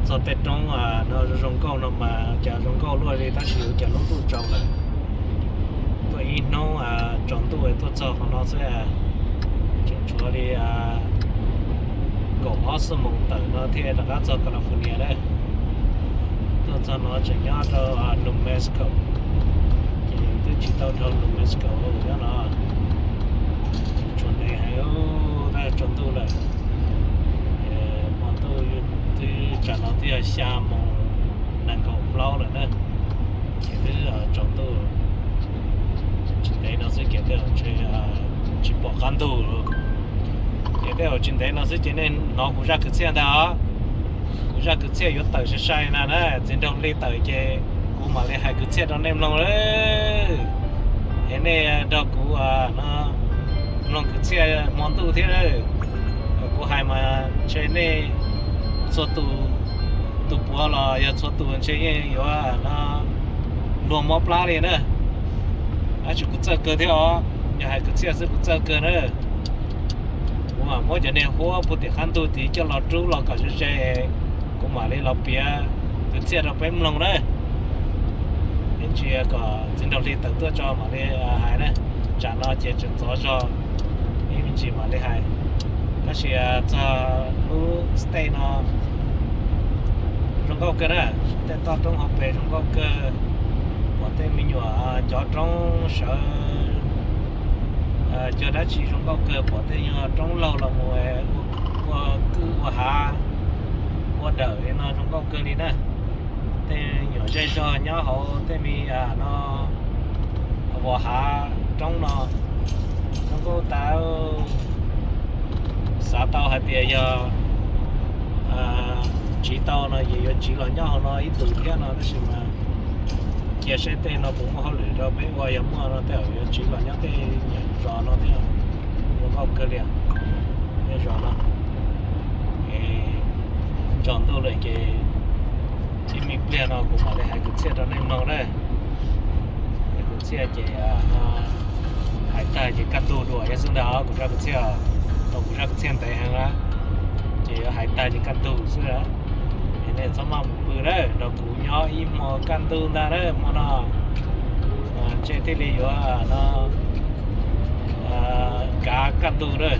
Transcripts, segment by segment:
Txog tej roob no zoo nkauj no mas cas zoo nkauj luaj li tab sis yuav cas lub ntuj tsaus lawm. Tuaj ib hnub tsaus ntuj tuaj txog qhov no xwb, tseem tshuav li kaum ob xuab moos tawm no thiaj rov qab txog California na. Tuaj txog no tseem nyob rau New Mexico, ces twb tsis tau dhau New Mexico nyob no. Tsuas ntev heev, tab tsaus ntuj lawm. Hmo ntuj twb tsam no twb yog xya moos nees nkaum plaub lawm na, ces twb tsaus ntuj. Tsis ntev no xwb ces tej zaum ntshe tsis pom qab ntug. Ces tej zaum tsis ntev no xwb ces nej hnov kuv zaj kwv txhiaj ntag os. Kuv zaj kwv txhiaj yuav tawm sai sai na na, txiv nraug Hli tawm ces kuv mam li hais kwv txhiaj rau nej mloog lawm. Es nej nrog kuv no mloog kwv txhiaj hmo ntuj thiab. Kuv hais mas ntshe nej txhua tus, tus puav los yog txhua tus ntshe yeej yuav no luag mob plab li na. Tab sis kuv txawj kawg thiab os, yog hais kwv txhiaj xwb kuv txawj kawg na. Kuv mam muab cov niag huab puag tim qab ntug tid coj los rub los kom ze ze, kuv mam li los piav kwv txhiaj rau peb mloog na. Ib ntsis kom txiv nraug Hli tawm tuaj tso mam li hais na. Tsam no ces tseem ntxov zog, ib ntsis mam li hais. Tab sis txog lub state no zoo nkauj kawg na, tej toj roob hauv pes zoo nkauj kawg, pom tej me nyuam cov roob sawv cog dab tsi zoo nkauj kawg, pom tej nyuag roob laug los mus ua kwj ua hav ua dawm li no zoo nkauj kawg li na. Tej nyuam zej zog nyob hauv tej me no vos hav roob no zoo nkauj tas. Xav tau hais tias yog tsiv tau no ces yuav tsiv los nyob hauv no ib ntus thiab no tab sis mas cia seb tej no puas muaj hauj lwm rau peb ua, yog muaj no tej zaum yuav tsiv los nyob tej nyuam zos no thiab. Zoo nkauj kawg li tej zos no. Tsaus ntuj lawm ces ib me pliag no kuv mam li hais kwv txhiaj rau nej mloog na. Kwv txhiaj ces hais tag ces kaj ntug dua xwb ntag, kuv zaj kwv txhiaj, kuv zaj kwv txhiaj ntev heev na, ces yuav hais tag ces kaj ntug xwb. Es nej txhob maj mus pw na, nrog kuv nyob ib hmo kaj ntug ntag na hmo no. Ntshe thiaj li yuav no kav kaj ntug na.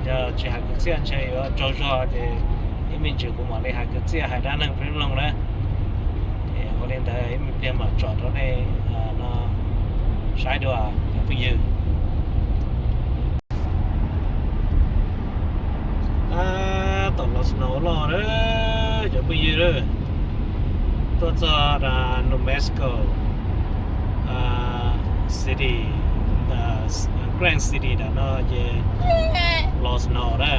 Yog tsis hais kwv txhiaj ntshe yuav tsaug zog ces ib me ntsis kuv mam li hais kwv txhiaj hais dab neeg peb mloog na. Ua li ntawd ib me pliag mam tsom rau nej no saib dua cov phooj ywg. Tab tom los snow loj lawm cov phooj ywg. Tuaj txog New Mexico City, Grand City nram no ces los snow na.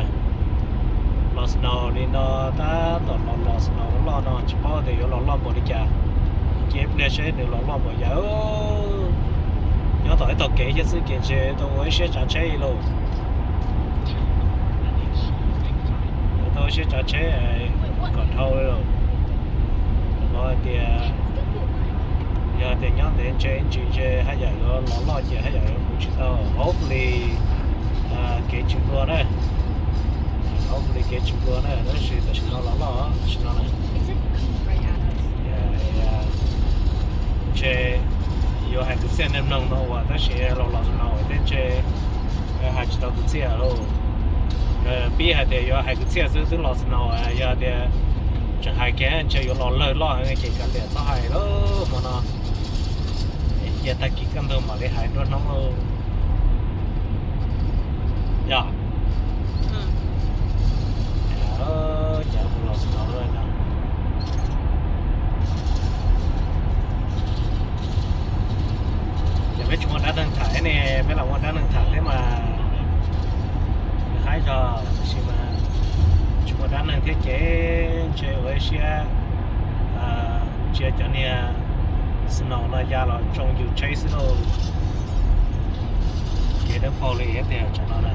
Los snow li no, tab tom los los snow loj no tsis paub tias yuav los loj npaum li cas. Ces pliag seb nws los loj npaum cas. Nyob tom ib tog kev thiab xwb ces ntshe tau ua ib siab tsav tsheb lauj. Tau ua siab tsav tsheb kom dhau li lauj. Rau qhov tias yog tias nyob ntev ntshe ib ntsis ntshe haj yam yuav los loj ces haj yam yuav mus tsis tau. Hopefully kev tsis nplua na. Hopefully kev tsis nplua na, tab sis tam sim no los loj tam sim no na. Ntshe yuav hais kwv txhiaj nej mloog no uas tab sis los los snow thiab ntshe hais tsis tau kwv txhiaj lauj. Pib hais tias yuav hais kwv txhiaj xwb twb los snow, yog tias tseem hais kiag ntshe yuav los lawg loj heev ces kav liam txhob hais lauj hmo no. Cia tag kis kaj ntug mam li hais nruab hnub lauj. Yog cas mus los snow no. Ces peb tsis muaj dab neeg tham ne, peb los muaj dab neeg tham thiab mas haib zog, tab sis mas tsis muaj dab neeg thiab ces ntshe ua ib siab cia cov niag snow no ya los tsoo yus tsheb xwb lauj. Kev dawb paug li thiab tiag tsam no na.